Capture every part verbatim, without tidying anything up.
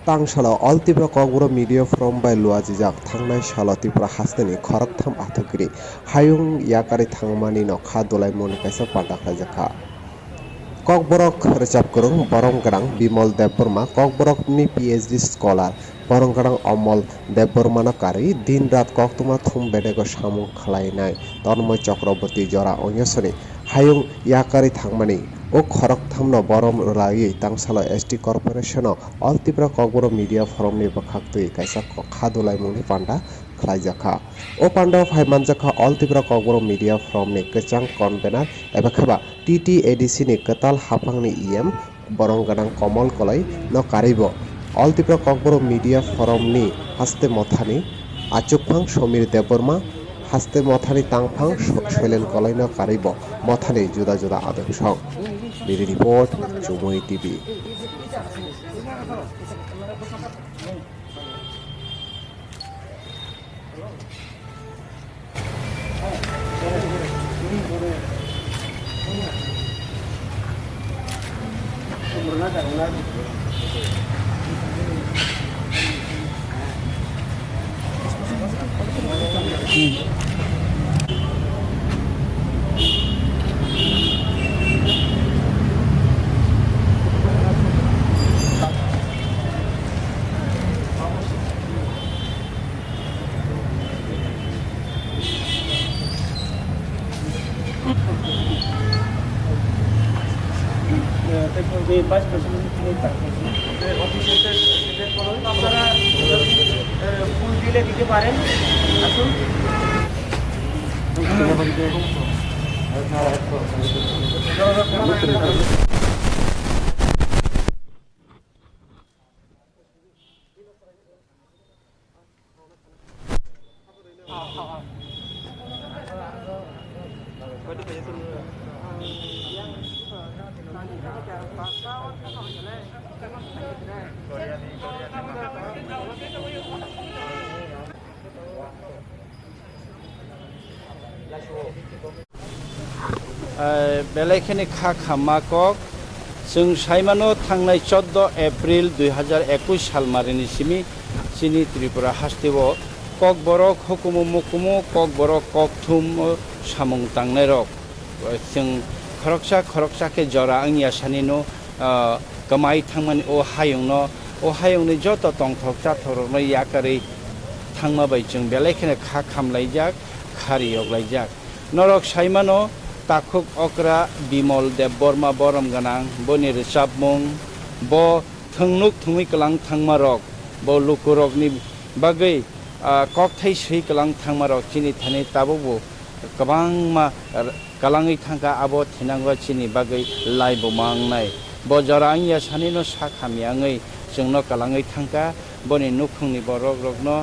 Tangsalo All Tripura Kokborok Media Forum bai luajijak thangnai salo Tripura hasteni khoroktham athukiri hayung yakarwi thangmani no kha dolaimungni kaisa panda khlaijakha. Kokborok rwchapkwrwng borom gwnang Bimal Debbarma, Kokborokni P H D scholar borom gwnang Amal Debbarmano karwi din rat koktwma thum bedego samung khlainai Tanmoy Chakraborty jora onyosoni hayung yakarwi thangmani o khorokthamno borom rwlaiwi tangsalo S T Corporationo All Tripura Kokborok Media Forumni bwkhaktwi kaisa kha dolaimungni panda khlaijakha. O pandao phai manjakha All Tripura Kokborok Media Forumni kwchang convener eba kheba T T A D C ni kwtal haphangni E M borong gwnang Komol Koloi no karwi bo All Tripura Kokborok Media Forum ni haste mothani achukphang Somir Debbarma, haste mothani tangphang Sho-, Soilen Koloi no karwi bo mothani juda juda adong song. Bureau Report, Chumui T V. আপনারা ফুল দিলে দিতে পারেন। আসুন। Eh, belai kheno kha khamma kok. Chwng saimano thangnai chordo April dui hajar ekush salmarini simi chini Tripura hasteo Kokborok hukumu mukumu Kokborok kokthum samung tangnairok. Chwng khoroksa khoroksa khe jora wngya sanino, ah, kwmai thangmani o hayungno, o hayungni joto tongthok chathokrokno yakarwi thangma bai chwng belai kheno kha khamlaijak, kha riyoklaijak. Norok saimano takhuk okra Bimol Debbarma borom gwnang, boni rwchapmung, bo thwngnuk thwngwi kwlang thangmarok, bo lukurokni bagwi, ah, kokthai swi kwlang thangmarok chini thani tabukbo kwbangma, ah, kwlangwi thangkha, abo thinango chini bagwi laibo ma wngnai. Bo jora wngya sanino sak hamya wngwi chwngno kwlangwi thangkha, boni nukhungni borokrokno,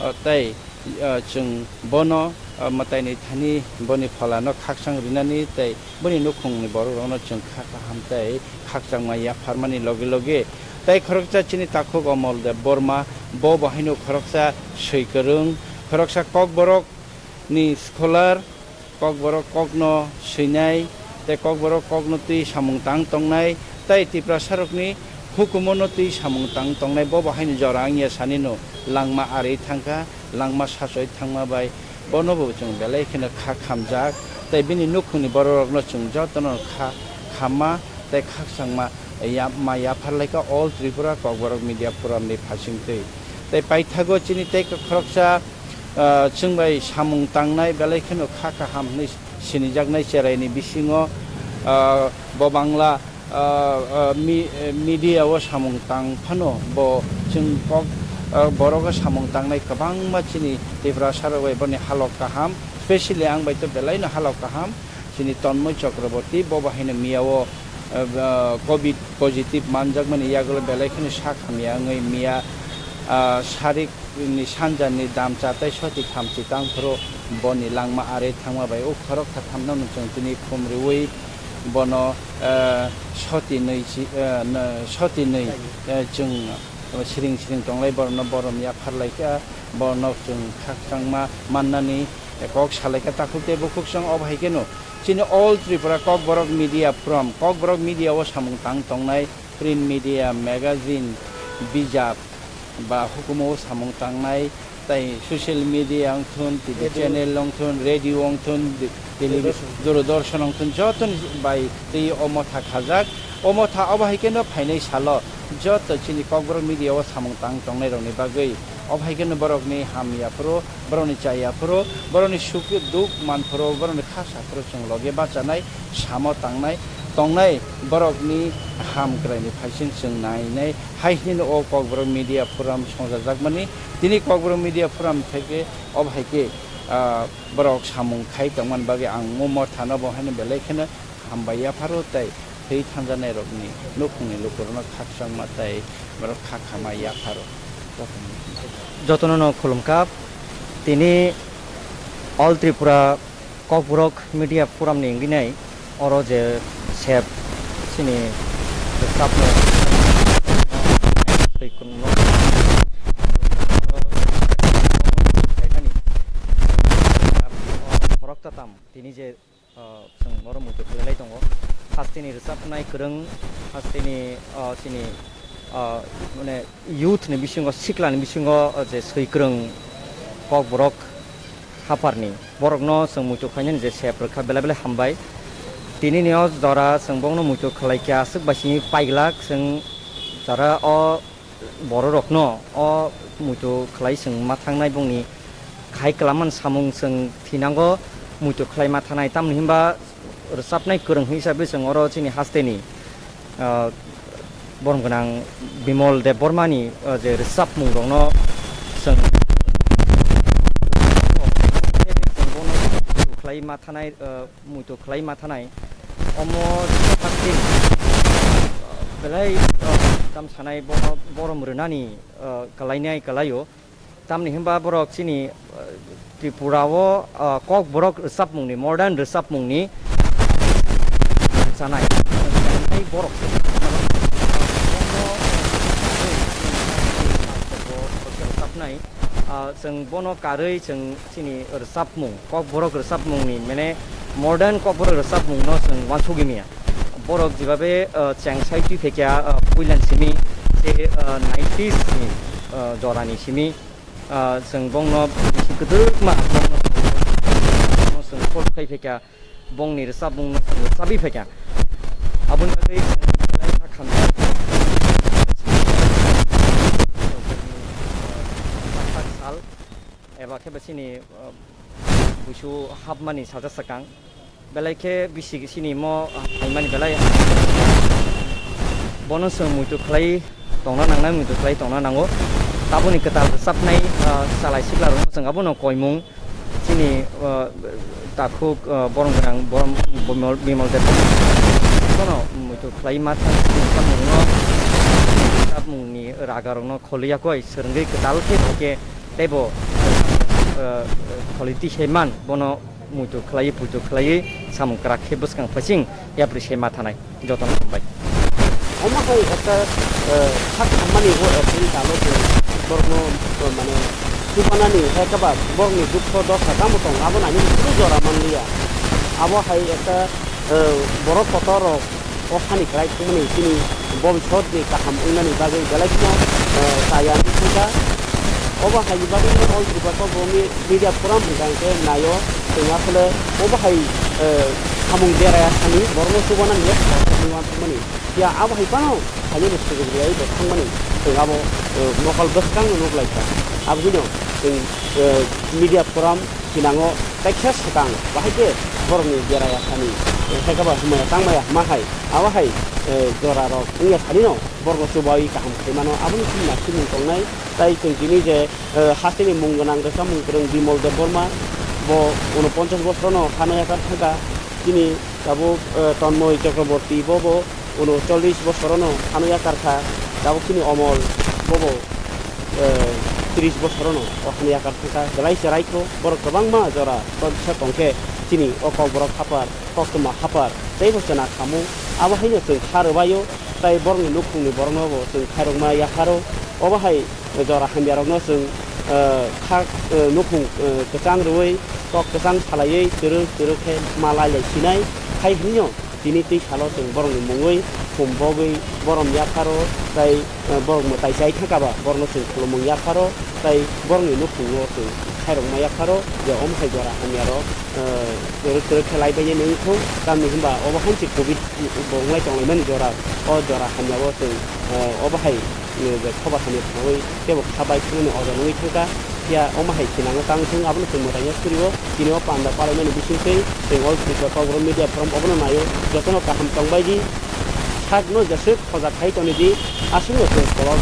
ah, tei ah, chwng bono, ah, mwtaini thani boni pholano khakchang rinani tei boni nukhungni borokrokno chwng kha kaham tei khakchangma yapharmani loge loge tei khoroksa chini takhuk Omol Debbarma, bo bo haino khoroksa swi kwrwng, khoroksa Kokborokni scholar, Kokborok kokno swinai tei Kokborok kokno twi samung tang tongnai tei Tiprasarokni hukumono twi samung tang tongnai, bo bo haino jora wngya sanino langma arwi thangkha, langma sachoi thangma bai bono bo chwng belai kheno kha khamjak tei bini nukhungni borokrokno chwng jotono kha khamma tei khakchangma yapma yapharlaikha All Tripura Kokborok Media Forum ni phasingtwi. Tei paithago chini tei khoroksa ah, chwng bai samung tangnai belai kheno kha kaham hwnwi sinijaknai cheraini bisingo, ah, bo Bangla, ah, ah, mi-, eh, media o samung tang phano bo chwng kok, ah, borogo samung tangnai kwbangma chini Tiprasa rok bai boni halok kaham, specially ang bai to belai no halok kaham. Chini Tanmoy Chakraborty bo bahaino miya o, ah, covid positive manjakmani yagulo belai kheno sak hamya wngwi miya, ah, sarik ni sanja ni damcha tei soti thamchi tang phuru boni langma arwi thangma bai o khorok kha thamno no chwng tini khum riwi bono, ah, soti nwi chi, ah, na, soti nwi, ah, chwng siring siring tonglai borokno borom yapharlaikha, borokno chwng khakchangma mannani kok salaikha takhuk tei bukhuk chwng. Obo hai kheno chini All Tripura Kokborok Media Forum, Kokborok media o samung tang tongnai print media, magazine, bijap ba hukumu samung tangnai, tai social media wngthun, T V channel wngthun, radio wngthun, television, Doordarshan wngthun, jotoni bai twi o motha khajak. O motha obo hai kheno phainai salo joto chini Kokborok media o samung tang tongnai rokni bagwi obo hai kheno borokni hamya phuru, borokni chaya phuru, borokni suk duk man phuru, borokni kha sa phuru chwng loge bachanai, samo tangnai, tongnai borokni hamkraini phaising chwng nainai. Hai hwnwi o Kokborok Media Forum songchajakmani. Tini Kokborok Media Forum theke obo hai khe, ah, borok samung khai tongmani bagwi ang mo mothano bo haino belai kheno hambai yapharo tei thwi thanjaknairokni nukhungni lukurokno khakchangma tei borok kha khama yapharo. Jotono no khulumkha. Tini All Tripura Kokborok Media Forum ni wngwi nai oro je sep chini rwchapmung tei kunukno khoroksa tam tini je, ah, chwng oro muitu khlailai tongo. Hasteni rwchapnai kwrwng, hasteni, ah, chini, ah, mane youth ni bisingo, sikla ni bisingo, ah, je swi kwrwng Kokborok hapharni borokno chwng muitu khlainani je sep rwkha, belai belai hambai. Tinini o jora chwng bongno muitu khlaikha, aswk bai simi paiglak chwng jora o bororokno o muitu khlai chwng ma thangnai bongni khai kwlammani samung chwng thinango muitu khlai ma thanai, tamni hwnba rwchapnai kwrwng hisabe chwng oro chini hasteni, ah, borom gwnang Bimol Debbarmani, ah, je rwchapmungrokno chwng bono khlai ma thanai, ah, muitu khlai ma thanai. Omo sakni belai, ah, tam sanai bo-, borom rwnani, ah, kwlainai kwlaio. Tamni hwnba borok chini, ah, Tripura o, ah, Kokborok rwchapmungni, modern rwchapmungni chanai. Tei borok se. Rwchapnai. Ah, chwng bono karwi chwng chini rwchapmung, Kokborok rwchapmungni, mane modern Kokborok rwchapmungno chwng uansugwi manya. Borok jebabe, ah, cheng sai twi phaikha, ah, puilan simi, se, ah, nineties ni, ah, jorani simi, ah, chwng bongno bisi kwdwkma bongno chwng, bongno chwng support khai phaikha. Bongni rwchapmungno rwchapwi phaikha. Aboni bagwi chwng belai kha khamjak. Sal eba khe chini, uh, buisu hapmani salsa swkang. Belai khe bisi chini mo haimani belai. Bono chwng muitu khlai tongna nangnai, muitu khlai tongna nango. Taboni kwtal rwchapnai, ah, chalai siklarokno chwng abono koimung. Chini, ah, takhuk, ah, borom gwnang, borom Bimol, Bimol Debbarma. Bono muitu khlai ma thang, chini samungno, samungni ragarokno kholiya koi, swrwngwi kwtal khe bo khe teibo, ah, kholi twi se man, bono muitu khlaiwi, puitu khlaiwi, samung kwrak khe bwskang phaising yapri se ma thanai. Jotono hambai. Omo hai ekta, eh, sak sammani bo ekni dalo je borokno, eh, mane, chubanani hai khe ba borokni dukho dosa tamo tong abo nani kunu jora manliya. Abo hai ekta, eh, borok kotor rok o hani kwlai thangmani chini bobisot ni kaham wngnani bagwi belai kheno, eh, chaya wngkha. Obo hai ni bagwi no All Tripura Kokborok ni media forum hwnkha hwnkhe naio, chwng asole obo hai, eh, samung deraya sani borokno chubanani le khoroknwi uansukmani. Ya abo hai phano phainani sujuk rwui bo thangmani, chwng abo, eh, mokol bwskangno nuk lai kha. Abo hino chwng, eh, media forum thinango kaisa swkang bahai khe borokni deraya sani, eh, hai khe ba hwnmaya tangmaya hwnma hai abo hai, eh, jora rok wngya sanino borokno chubaui kaham khlai mano. Aboni chini naisingmung tongnai tai chwng tini je, eh, hasteni mung gwnang rwchapmung kwrwng Bimol Debbarma, bo unoponchas bochorono hano yakar thangkha. Chini tabuk, eh, Tanmoy Chakraborty bo bo unocholish bochorono hano yakar kha. Tabuk chini Omol bo bo, eh, tris bochorono o hano yakar thangkha. Belai cherai kho borok kwbangma jora tongsa tongkhe chini o Kokborok haphar, koktwma haphar teibo chwna khamu. Abo haino chwng kha rwbaio. Tai borokni nukhungni borokno bo chwng khairokma yapharo. Obo hai jora hamyarokno chwng, eh, kha, eh, nukhung, eh, kwchang rwui, kok kwchang salaiwi, twrwk twrwk khe ma lai lai sinai. Hai hwnwino tini twi salo chwng borokni mungwi khum bogwi borom yapharo, tai, eh, borok mwtai chai thangkha ba, borokno chwng khulumung yapharo, tai borokni nukhungo chwng khairokma yapharo, je omo hai jora hamya rok, eh, kwrwk kwrwk khe lai bainani wngwi thung, tamni hwnba obo hai se covid bo wnglai tonglaimani jora, o jora hamya o chwng, eh, obo hai, eh, je khoba hamya phunugwi teibo kha bai thangmani ojor wngwi thangkha. Phiya omo hai thinango tang thung, abono chwng mwtaino surio, tini o panda palaimani bisingtwi chwng all Tripura Kokborok media forum obono naio, jotono kaham tongbaidi sakno jeswk khojak khai tonidi, aswkno chwng kolok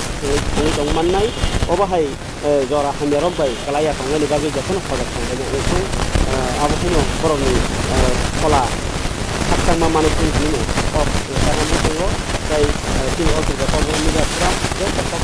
thangwi tong mannai. Obo hai, eh, jora hamyarok bai kwlaiya tongnani bagwi jotono khojak tongbaidi wngwi thung. Eh, abo haino borokni, eh, phola khakchangma manwi thung hinwi o kaham tongo, tei, eh, chini all Tripura Kokborok media forum joto kok